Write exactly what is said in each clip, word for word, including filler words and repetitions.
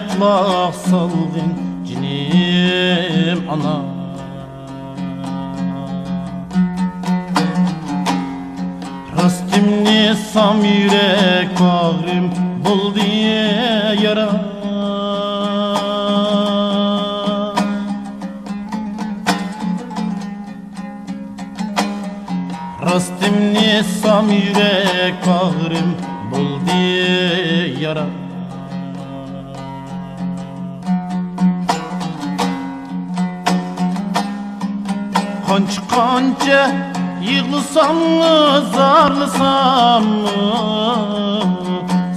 قۇلاق سالغىن جېنىم ئانا. راستىمنى ئېيتسام يۈرەك باغرىم بولدى يارا. راستىمنى ئېيتسام يۈرەك باغرىم بولدى يارا. قانچە قانچە يىغلىساممۇ، زارلىساممۇ،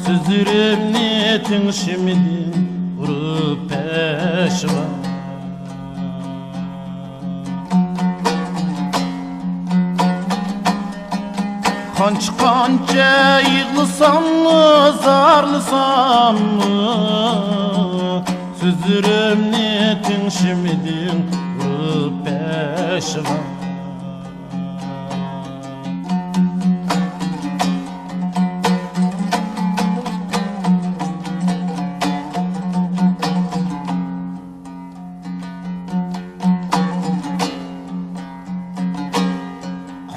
سۆزلىرىمنى تىڭشىمىدىڭ ئۇرۇپ پەشۋا. قانچە قانچە يىغلىساممۇ، زارلىساممۇ، سۆزلىرىمنى تىڭشىمىدىڭ ئۇرۇپ پەشۋا.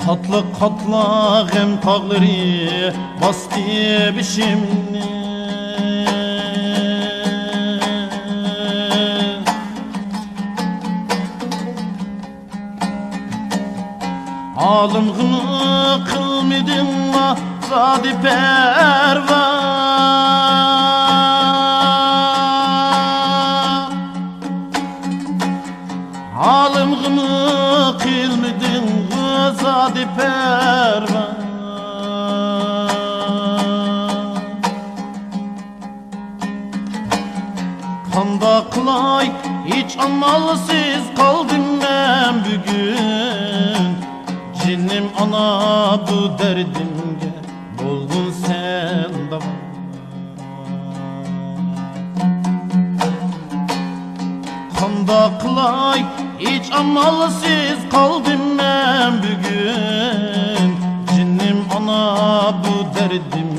قاتلىق قاتلىق غەم تاغلىرى باستى بېشىمنى. ھالىمغىمۇ قىلمىدىڭ زادى پەرۋا. ھالىمغىمۇ قىلمىدىڭ زادى پەرۋا. قانداق قىلاي، ھېچ ئامالسىز قالدىم مەن بۈگۈن. جېنىم ئانا، بۇ دەردىمگە بولغىن سەن داۋا. قانداق قىلاي، ھېچ ئامالسىز قالدىم مەن بۈگۈن. جېنىم ئانا، بۇ دەردىم